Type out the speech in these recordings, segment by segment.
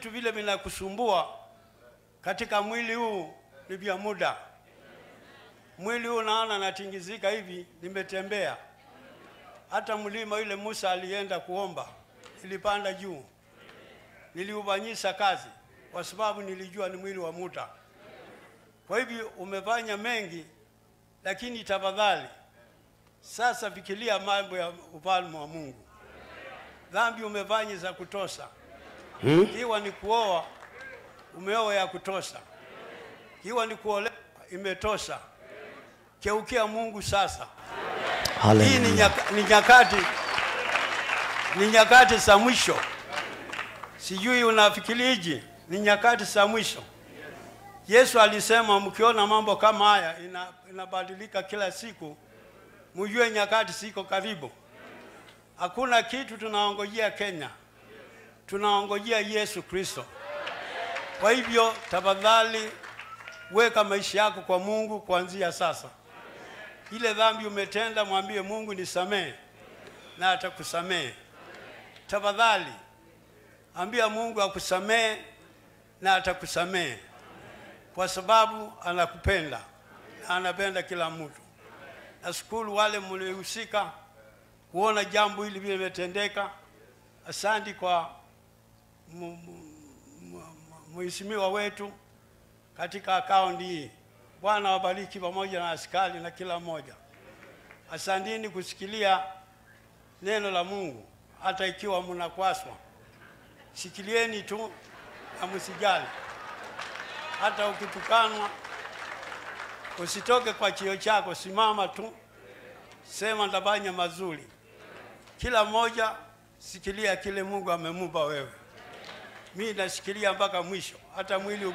Vitu vile vinakusumbua katika mwili huu ni vya muda. Mwili huu naona natingizika hivi, nimetembea. Hata mlima ile Musa alienda kuomba, nilipanda juu. Niliufanyisha kazi kwa sababu nilijua ni mwili wa muda. Kwa hivyo umefanya mengi, lakini tafadhali sasa fikiria mambo ya ufalme wa Mungu. Dhambi umefanya za kutosha. Ikiwa ni kuoa, umeoa ya kutosha. Ikiwa ni kuolewa, imetosha. Geukia Mungu sasa. Hii ni nyakati za mwisho. Sijui unafikirije, ni nyakati za mwisho. Yesu alisema mkiona mambo kama haya inabadilika kila siku, mjue nyakati ziko karibu. Hakuna kitu tunaongojea Kenya. Tunaongojea Yesu Kristo. Kwa hivyo tafadhali weka maisha yako kwa Mungu kuanzia sasa. Ile dhambi umetenda mwambie Mungu nisamehe, na atakusamehe. Tafadhali ambia Mungu akusamehe na atakusamehe, kwa sababu anakupenda na anapenda kila mtu. Nashukuru wale mliohusika kuona jambo hili vile limetendeka. Asante kwa mheshimiwa wetu katika akaunti hii. Bwana wabariki pamoja na askari na kila mmoja. Asanteni kusikilia neno la Mungu hata ikiwa mnakwaswa. Shikilieni tu na msijali. Hata ukitukanwa usitoke kwa chio chako, simama tu. Sema ndabanya mazuri. Kila mmoja sikilia kile Mungu amemupa wewe. Mimi nashikilia mpaka mwisho. Hata mwili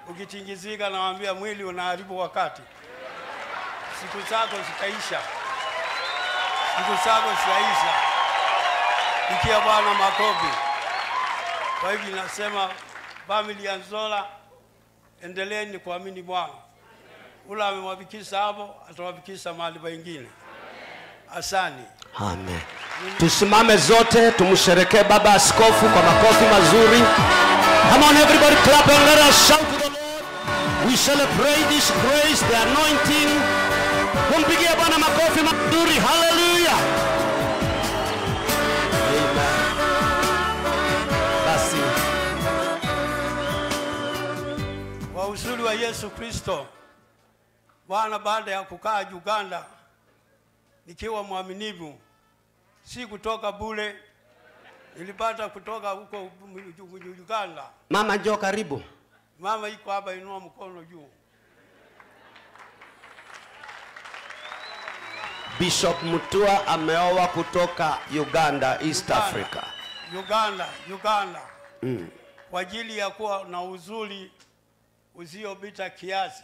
ukitingizika nawaambia mwili unaharibu wakati. Siku zako zitaisha. Siku zako zitaisha. Ikia Bwana makofi. Kwa hivyo nasema familia Nzola, endeleeni kuamini Bwana. Ula amewafikisha hapo, atawafikisha mahali pengine. Asante. Amen. Tusimame zote tumsherekee Baba Askofu kwa makofi mazuri. Come on everybody, clap and let us shout to the Lord. We celebrate this grace, the anointing. Tumpigie Bwana makofi mazuri. Hallelujah. Amen. Basi kwa uzuri wa Yesu Kristo, Bwana, baada ya kukaa Uganda nikiwa mwaminifu, si kutoka bure, nilipata kutoka huko Uganda. Mama njoo karibu. Mama iko hapa, inua mkono juu. Bishop Mutua ameoa kutoka Uganda, East Uganda, Africa. Uganda. Kwa ajili ya kuwa na uzuri usiopita kiasi.